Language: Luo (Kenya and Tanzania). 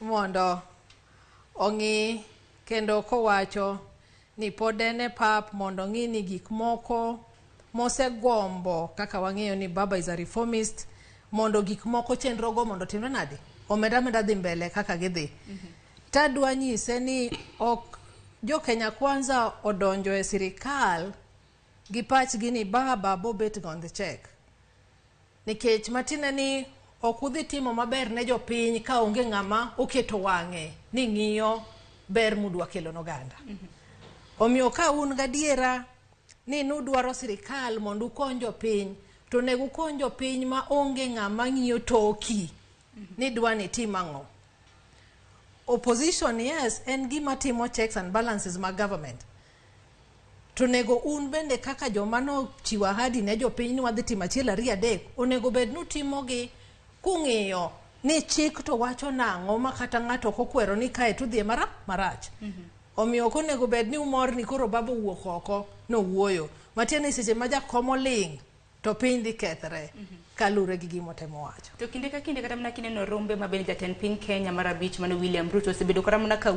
Mondo ong'i kendo kowacho ni pod en e pap mondo ong'i ni gik moko mosegombo kaka wang'eyo ni Baba is a reformist mondo gik moko chenro go mondo otimre nade omed ameda dhi mbele kaka gidhi. Tadwa nyise ni ok jo Kenya Kwanza odonjo e sirikal gi pachgi ni Baba bobet on the check. Nikech matiende ni ok udhi timo maber ne jopiny ka onge ng'ama oketo wang'e ni ng'iyo ber mudwa kelo n'oganda. Omiyo ka un gadiera ni nudwaro sirikal mondo ukony jopiny, to onego ukony jopiny ma onge ng'ama ng'iyo toki ni dwa ni itim ang'o. Opposition yes, en gima timo checks and balances mag government. To onego un bende kaka joma nochiwo ahadi ne jopiny ni wadhi timo achiel ariyo adek, onego bed nutimogi kung'iyo ni chik to wacho nang'o ma kata ng'ato ok okwero ni kae tudhi e mara marach. Omiyo ok onego bed ni umor ni koro baba owuok oko nowuoyo. Matiende ni seche ma jakom oling' to piny dhi kethre kaluwore gi gima otemo wacho. To kinde ka kinde kata mana kineno rombe ma bende jatend piny Kenya mar abich mano William Ruto osebedo kata mana ka